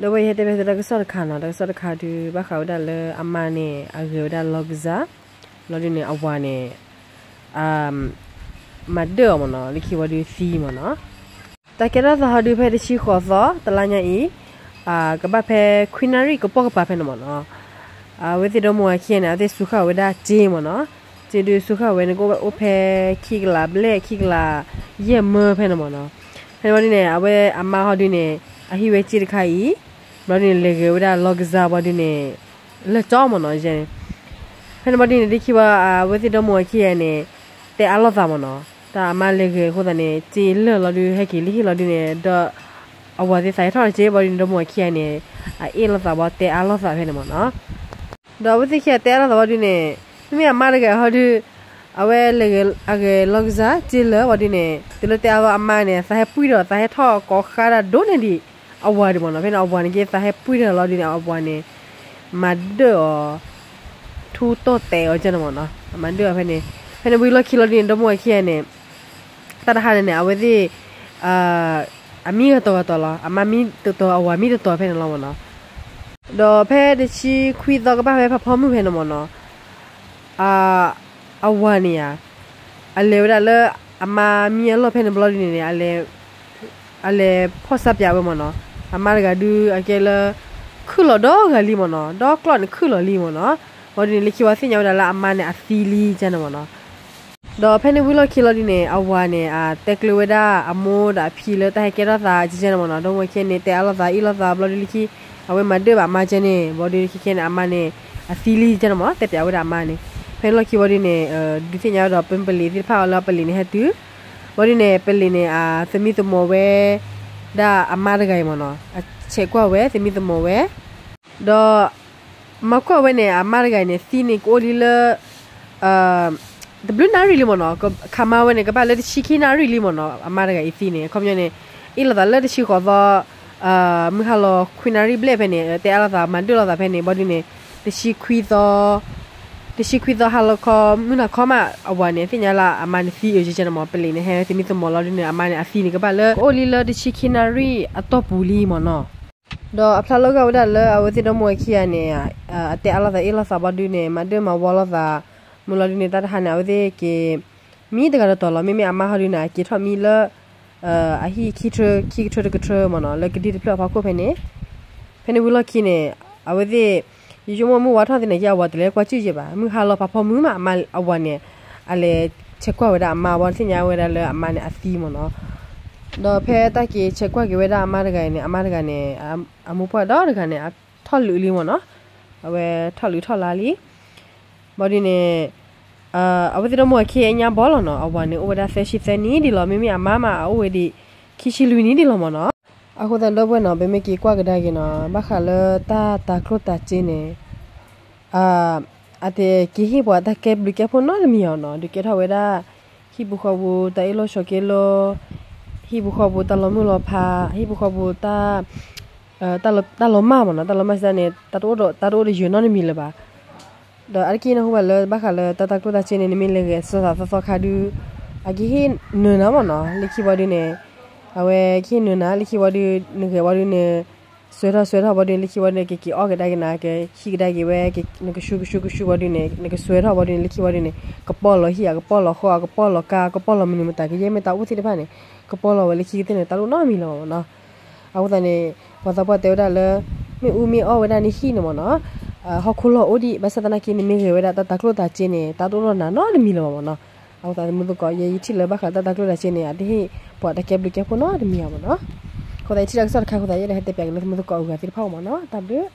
ဒီးဝဲယဟဲတဲဖဲသုတၢ်ကစီၣ်တခါနီၤ, တၢ်ကစီၣ်တခါဒုး ဘၣ်ဃးဝဲဒၣ်လၢအမါန့ၣ် အဂဲၤဝဲဒၣ်လီၢ်ကစၢ်, ဘျီဒုန့ၣ် အဝၤန့ၣ် မၤဒၢၣ်အီၤမ့ၢ်နီၤ, လၢခံဝံၤဒုးသံမ့ၢ်နီၤ. တၢ်ကဲထီၣ်သးဟီဒုးဖဲတဆံဃိးသီ တလါညါအံၤ ကဘၣ်ဖဲခွံနၣ်ရံၣ်ကပိာ်ကပၤဖဲန့ၣ်မ့ၢ်နီၤ. အဝဲသ့ၣ်ဒီမါဝၤခံဂၤန့ၣ် အဝဲသ့ၣ်စူးဃာ်ဝဲဒၣ်စ့မ့ၢ်နီၤ. စ့ဒုးစူးဃာ်ဝဲန့ၣ် ကအိၣ်ဖဲခံကလးဘျဲၣ် ခံကလးယဲၢ်မၢဖဲန့ၣ်မ့ၢ်နီၤ. ဖဲန့ၣ်ဘျီဒုန့ၣ် အဝဲအမါဟီဒုန့ၣ် အဟံးဝဲစ့တခါအံၤ ဘျီဒုန့ၣ် လဲၤဂဲၤဝဲဒၣ်လီၢ်ကစၢ်ဘျီဒုန့ၣ် လၢာ်ကၠီမ့ၢ်နီၤ ယဲန့ၣ်. ဖဲန့ၣ်ဘျီဒုန့ၣ် လၢခံဝံၤ အဝဲသ့ၣ်ဒီမါဝၤခံဂၤန့ၣ် တဲအါလိာ်သးမ့ၢ်နီၤ, တၢ်အမါလဲၤဂဲၤအဃိသတးန့ၣ် စ့လၢာ်လီၤဒုး ဟဲက့ၤလံဟ့ၣ်လီၤဒုန့ၣ် ဒီး အဝၤသ့ၣ်သးဟဲထီၣ်တက့ၢ်ဘျီဒုန့ၣ် ဒီမါဝၤခံဂၤန့ၣ် အအ့ၣ်လိာ်သးဘျီတဲအါလိာ်သးဖဲန့ၣ်မ့ၢ်နီၤ. ဒီးအဝဲသ့ၣ်ခံဂၤတဲအါလိာ်သးဘျီဒုန့ၣ် မ့မ့ၢ်အမါတဂၤဟီဒုး အဝဲလဲၤဂဲၤ အဂဲၤလီၢ်ကစၢ်စ့လၢာ်ဘျီဒုန့ၣ် တုၤလၢတဲအါလိာ်အမါန့ၣ် သးဟဲပှံၢ်ဒီးသးဟဲထီၣ်ကိးဃါဒၣ်ဒိၣ်န့ၢ်ဒံး အဝၤဒံးမ့ၢ်နီၤ. ဖဲန့ၣ် အဝၤန့ၣ်က့ သးဟဲပှံၢ်တၢ်လီၤဒုန့ၣ် အဝၤန့ၣ် မၤဒၢၣ်အီၤ ထူတီၢ်တဲာ်အီၤကန့ၣ်မ့ၢ်နီၤ. အမၤဒၢၣ်အီၤဖဲန့ၣ် ဖဲန့ၣ်ဝံၤလီၢ်ခံလီၤဒုန့ၣ် ဒီမါဝၤခံဂၤန့ၣ် တၢ်တဟါန့ၣ်န့ၣ် အဝဲသ့ၣ် အမံဂၤတီၤဂၤတီၤလီၤ. အမါမံတတီၤ အဝၤမံတတီၤဖဲန့ၣ်လီၤမ့ၢ်နီၤ. ဒီးဖဲတဆံခွံသီကဘၣ်ဖဲဖးဖီမုၢ်ဖဲန့ၣ်မ့ၢ်နီၤ, အဝၤန့ၣ်ဧါ, အလဲၤဝဲဒၣ်လၢအမါမံအလီၢ်ဖဲန့ၣ်ဘျီဒုန့ၣ်န့ၣ် အလဲၤဖီၣ်ဆါပၠးဝဲမ့ၢ်နီၤ. အမါတဂၤဒုးအကဲလၢ ခုၣ်လီၤဒီဂၤလံမ့ၢ်နီၤ, ဒီကျီၢ်န့ၣ်ခုၣ်လီၤလံမ့ၢ်နီၤ. ဘျီဒုန့ၣ် လၢခံဝံၤသ့ၣ်ညါဝဲဒၣ်လၢအမါန့ၣ်အသံလံကန့ၣ်မ့ၢ်နီၤ. ဒီးဖဲန့ၣ်ဝံၤလီၢ်ခံလီၤဒုန့ၣ် အဝၤန့ၣ် အတဲကျၢၤဝဲဒၣ်အမိၢ်ဒီးအဖံလၢတၢ်ဟဲကဲထီၣ်သးကန့ၣ်မ့ၢ်နီၤ. ဒီမါဝၤခံဂၤန့ၣ် တဲအါလိာ်သးအ့ၣ်လိာ်သးဘျီဒုလၢခံ အဝဲမၤဒၢၣ်ဘၣ်အမါကန့ၣ် ဘျီဒုလၢခံခဲန့ၣ် အမါန့ၣ် အသံလံကန့ၣ်မ့ၢ်နီၤ, တဲပၠးဝဲဒၣ်အမါန့ၣ်. ဖဲန့ၣ်လီၢ်ခံဘျီဒုန့ၣ် ဒုးသ့ၣ်ညါဝဲဒီးပပလံၤသ့ၣ်တဖၣ်အီၤလၢပလံၤန့ၣ်ဟဲတုၤ ဘျီဒုန့ၣ် ပလံၤန့ၣ် အသမံသမိးဝဲ ဒၣ်အမါတဂၤအံၤမ့ၢ်နီၤ, အဆဲးကွၢ်ဝဲ သမံသမိးဝဲ ဒီး မၤကွၢ်ဝဲန့ၣ် အမါတဂၤအံၤန့ၣ် သံန့ၣ်ကအိၣ်လံလၢ တဘျုးနၣ်ရံၣ်လံမ့ၢ်နီၤ, ခးမါဝဲန့ၣ် ကဘၣ်လၢတဆံခံနၣ်ရံၣ်လံမ့ၢ်နီၤ, အမါတဂၤအံၤသံန့ၣ်. အခီပညီန့ၣ် အ့ၣ်လိာ်သးလၢတဆံဃိးသီ မုၢ်ဟါလီၤခွံနၣ်ရံၣ်ဘျဲၣ်ဖဲန့ၣ် တဲအါလိာ်သး မၤဒၢၣ်လိာ်သးဖဲန့ၣ် ဘျီဒုန့ၣ် တဆံခွံသီ တဆံခွံသီဟါလီၤခီ မုၢ်နၤခီမး အဝၤန့ၣ် သ့ၣ်ညါလၢအမါန့ၣ်သံအီၤကန့ၣ်မ့ၢ်, ပလံၤန့ၣ် ဟဲသမံသမိးလီၤဒုန့ၣ် အမါန့ၣ် အသံန့ၣ် ကဘၣ်လၢ ကအိၣ်လံလၢတဆံခံနၣ်ရံၣ်အတီၢ်ပူၤလံမ့ၢ်နီၤ. ဒီးအဖျါလီၤဂာ်ဝဲဒၣ်လၢအဝဲသ့ၣ်ဒီမါဝၤခံဂၤန့ၣ် အတဲအါလိာ်သးအ့ၣ်လိာ်သးဘျီဒုန့ၣ် မၤဒၢၣ်မၤဝီလိာ်သး မုၢ်လီၤဒုန့ၣ် တၢ်တဟါန့ၣ် အဝဲသ့ၣ်က့ၤ မံတဂၤတတီၤလီၤ. မ့မ့ၢ်အမါဟီဒုန့ၣ် အက့ၤထီၣ်မံလၢ အဟံၣ်ခံကထၢ ခံကထၢတကထၢမ့ၢ်နီၤ လၢကဒံတဖျၢၣ်အဖီခိၣ်ဖဲန့ၣ်. ဖဲန့ၣ်ဝံၤလီၢ်ခံန့ၣ် အဝဲသ့ၣ် ယဆိကမိၣ်မုၢ်ဝါထီၣ်သ့ၣ်န့ၣ် က့အဝၤတလဲၤကွၢ်စံၣ်ယဲၢ်ဘၣ်. မုၢ်ဟါလီၤဖးဖီမုၢ်မး အမါအဝၤန့ၣ် အလဲၤဆဲးကွၢ်ဝဲဒၣ်အမါ ဘၣ်သ့ၣ်ညါဝဲဒၣ်လၢအမါန့ၣ်အသံမ့ၢ်နီၤ. ဒီးဖဲတၢ်က့ၤဆဲးကွၢ်က့ၤဝဲဒၣ်အမါတဂၤအံၤန့ၣ် အမါတဂၤန့ၣ် အမိၢ်ပှၢ်ဒီတဂၤန့ၣ် အထီၣ်လုးလံမ့ၢ်နီၤ. အဝဲထီၣ်လုးထီၣ်လါလံ ဘျီဒုန့ၣ် အဝဲသ့ၣ်ဒီမါဝၤခံဂၤညါဘီလီၤနီၤ အဝၤန့ၣ်အိၣ်ဝဲဒၣ်သၢဆံသၢနံၣ်ဒံးလီၤ. မ့မ့ၢ်အမါမး အအိၣ်ဝဲဒံး ခံဆံလွံၢ်နံၣ်ဒံးလီၤမ့ၢ်နီၤ. အဃိသတးဒီပုၢ်ဝဲၢ်နီၤ ပမ့ၢ်က့ၤကွၢ်ကဒါက့ၤနီၤ ဘၣ်ဃးလၢတၢ်တၤကျိၣ်တၤစ့န့ၣ် အတက့ၤဟ့ၣ်ပှၤတၢ်ကဲဘျုးကဲဖှိၣ်နီတမံၤအီၤနီၤ. ဒုးကဲထီၣ်ဝဲဒၣ် ဟံၣ်ပူၤဃီပူၤတၢ်အ့ၣ်လိာ်ဆိးက့လိာ်, ဟံၣ်ပူၤဃီပူၤတၢ်လီၤမုၢ်လီၤဖး, ဟံၣ်ပူၤဃီပူၤတၢ် တၢ်လီၤမၢ်မ့ၢ်နီၤ, တၢ်လီၤမၢ်စ့ၢ်န့ၣ် တၢ်တအိၣ်ဒီးယၢၤနီတမံၤလၢၤဘၣ်. ဒီးအါတက့ၢ်နၢ်ဟူဘၣ်လၢဘၣ်ဃးလၢတၢ်တၤကျိၣ်တၤစ့န့ၣ် နမ့ၢ်လဲၤဂဲၤစၢၤသးသီသီခါဒုး အကဟ့ၣ်နၢၤနၤမ့ၢ်နီၤ, လၢခံဝံၤဒုးန့ၣ် အဝဲကဟ့ၣ်နၢၤနၤ လၢခံဝံၤဒုး နဂဲၤဝံၤဒုးန့ၣ် စွဲထီၣ်စွဲထီၣ်ဝံၤဒုး လၢခံဝံၤဒုး ကက့ၤအီၣ်ကဒါက့ၤနၤ ကဟံးကဒါက့ၤဝဲ နကဆူကဆူကဆူဝံၤဒုးန့ၣ် နကစွဲထီၣ်ဝံၤဒုးန့ၣ် လၢခံဝံၤဒုးန့ၣ် ကပီၢ်လီၤဟံၣ်ဧါ ကပီၢ်လီၤဃီဧါ ကပီၢ်လီၤကါ ကပီၢ်လီၤမနုၤမတၤ ကယဲၢ်မ့ၢ်တၢ်အိၣ်သ့ၣ်တဖၣ်န့ၣ် ကပီၢ်လီၤဝဲလၢခံကတၢၢ်န့ၣ် တၢ်တအိၣ်နီတမံၤလၢၤဘၣ်မ့ၢ်နီၤ. အဃိသတးန့ၣ် ပှၤသးပှၢ်တဲဝဲဒၣ်လၢ မ့ၣ်အူမ့ၢ်အီၣ်ဝဲဒၣ်န့ၣ်ဟံၣ်န့ၣ်မ့ၢ်နီၤ ဟီၣ်ခိၣ်လီၢ်အိၣ်ဒံး ဘၣ်ဆၣ်သနာ်က့ နမ့ၢ်ဂဲၤဝဲဒၣ်တၢ်တၤကျိၣ်တၤစ့န့ၣ် တၢ်တအိၣ်ဒီးနၤနီတမံၤလၢၤဘၣ်မ့ၢ်နီၤ. အဃိသတးသမူသကိး ယဲယထံၣ်လၢဘၣ်ဃးတၢ်တၤကျိၣ်တၤစ့န့ၣ် အတဟ့ၣ်ပှၤတၢ်ကဲဘျုးကဲဖှိၣ်နီတမံၤအီၤမ့ၢ်နီၤ. အဃိသတးယထံၣ်တၢ်ကစီၣ်တခါအဃိသတး ယအဲၣ်ဒိးဟဲတဲပၠးက့ၤလၢသမူသကိးအဂၤသ့ၣ်တဖၣ်အအိၣ်မ့ၢ်နီၤ. တၢ်ဘျုး